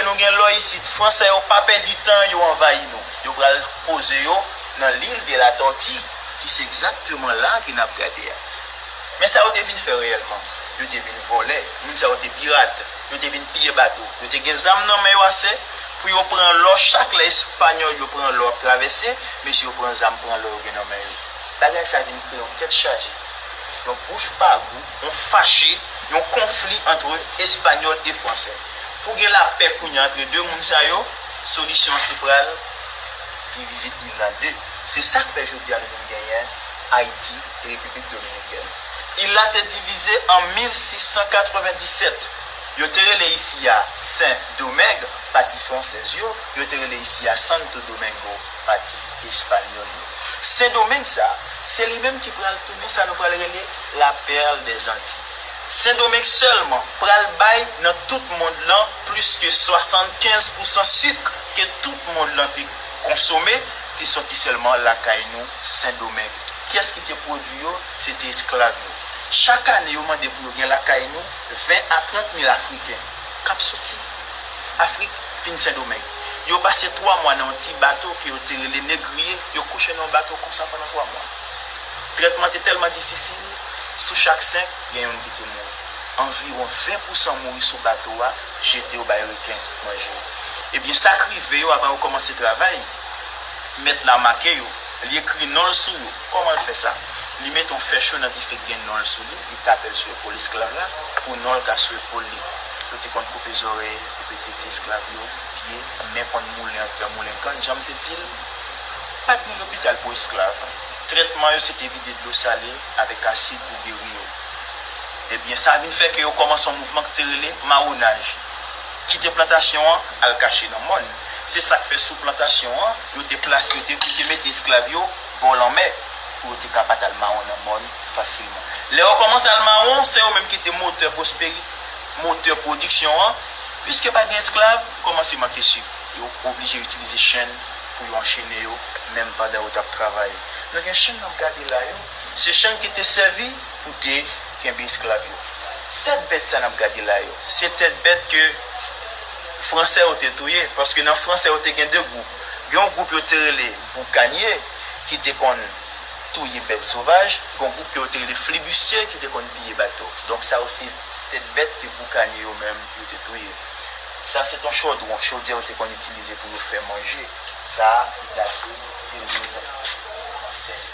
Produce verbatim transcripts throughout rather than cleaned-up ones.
Nou gen lò isit, Fransè yo pa pèdi tan, yo anvayi nou. Yo pral poze yo nan l'île de la Tortue, ki se egzakteman la ke n ap gade a. Men sa yo te vin fè reyèlman, yo te vin vòlè, moun sa yo te pirat, yo te vin piye bato, yo te gen zam nan men yo ase pou yo pran lò, chak lè Espanyòl yo pran lò ap travèse, mesye yo pran zam, pran lò yo gen nan men yo. Bagay sa vin kreye yon tèt chaje, yon bouch pa gou, yon fache, yon konfli ant Espanyòl e Fransè. Pou gen lapè kounye a ant de moun sa yo, solisyon an se pral divize il la de. Se sa k fè jodi a nou vin genyen Ayiti e Repiblik Dominikèn. Il la te divize an mil sis san katrevenndisèt. Yo te rele isi a Sen Domeng, pati fransèz yo, yo te rele isi a Santo Domingo, pati espanyòl yo. Sen Domeng sa, se li menm ki pral tounen sa nou pral rele la Perle des Antilles. Sen Domeng sèlman pral bay nan tout mond lan plis ke swasannkenz pousan sik ke tout mond lan te konsome, te sòti sèlman lakay nou, Sen Domeng. Kiyès ki te pwodui yo? Se te esklav yo. Chak ane, yo mande pou yo gen lakay nou ven a trant mil Afriken k ap soti Afrik vin Sen Domeng. Yo pase twa mwa nan yon ti bato ke yo te rele negriye, yo kouche nan yon bato konsa pandan twa mwa. Trètman te tèlman difisil, sou chak senk, gen youn ki te mouri. Anviwon ven pousan mouri sou bato a, jete yo bay reken manje yo. Ebyen, sa k rive yo, avan yo kòmanse travay, mèt la make yo, li ekri non l sou yo. Kòman l fè sa? Li mete yon fè cho nan dife k gen non l sou li, li tape l sou epòl esklav la, pou non l ka sou epòl li. Yo te konn koupe zòrèy, koupe tete esklav yo, pye, men konn moulen ak pè moulen kann, jan m te di l, pa t gen lopital pou esklav. Trètman yo, se te vide dlo sale avèk asid pou geri yo. Ebyen, sa vin fè ke yo kòmanse yon mouvman ki te rele mawonaj. Kite plantasyon an, al kache nan mòn. Se sa k fè sou plantasyon an, yo te plase, yo te, yo te mete esklav yo bò lanmè pou yo te ka pa t al mawon nan mòn fasilman. Lè yo kòmanse al mawon, se yo menm ki te motè pwosperi-, motè pwodiksyon an. Piske pa gen esklav, kòmanse manke sik. Yo oblije itilize chenn pou yo anchene yo, menm pandan yo t ap travay. Nou gen chenn n ap gade la yo, se chenn ki te sèvi pou te kenbe esklav yo. Tèt bèt sa n ap gade la yo, se tèt bèt ke Fransè yo te touye, paske nan Fransè yo te gen de gwoup. Gen yon gwoup yo te rele boukanye, ki te konn touye bèt sovaj, gen yon gwoup ke yo te rele flibistye, ki te konn piye bato. Donk sa yo se tèt bèt ke boukanye yo menm yo te touye. Sa se t yon chodwon, chodyè yo te konn itilize pou yo fè manje. Sa date de mil sèz.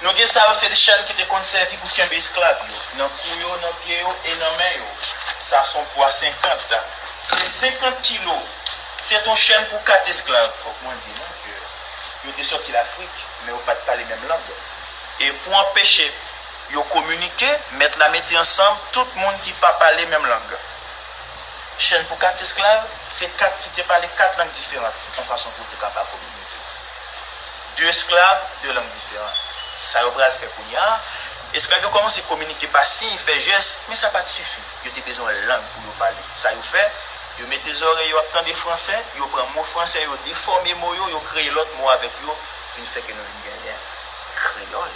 Nou gen sa yo, se de chenn ki te konn sèvi pou kenbe esklav yo, nan kou yo, nan pye yo e nan men yo. Sa se yon pwa senkant. Se senkant kilo. Se t yon chenn pou kat esklav. Fòk mwen di nou ke yo te sòti Lafrik, men yo pa t pale menm lang. E pou anpeche yo kominike, mèt la mete ansanm tout moun ki pa pale menm lang. Chenn pou kat esklav, se kat ki te pale kat lang diferan, yon fason pou yo te kapab kominike. De esklav, de lang diferan. Sa yo pral fè kounye a, esklav yo kòmanse kominike pa siy, fè jès, men sa pa t sifi. Yo te bezwen lang pou yo pale. Sa yo fè, yo mete zòrèy yo ap tande fransè, yo pran mo fransè, yo defòme mo yo, yo kreye lòt mo avèk yo, vin fè ke nou vin genyen kreyòl.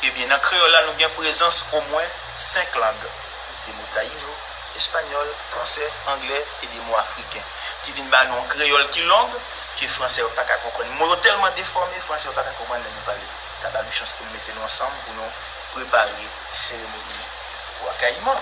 Ebyen, nan kreyòl la, nou gen prezans omwen senk lang, de mo tayino, espanyòl, fransè, anglè e de mo afriken, ki vin ba nou yon kreyòl ki long, ke fransè yo pa ka konprann. Mo yo tèlman defòme, fransè yo pa ka konprann lè nou pale. Sa ba nou chans pou nou mete nou ansanm, pou nou prepare seremoni Bwa Kayiman.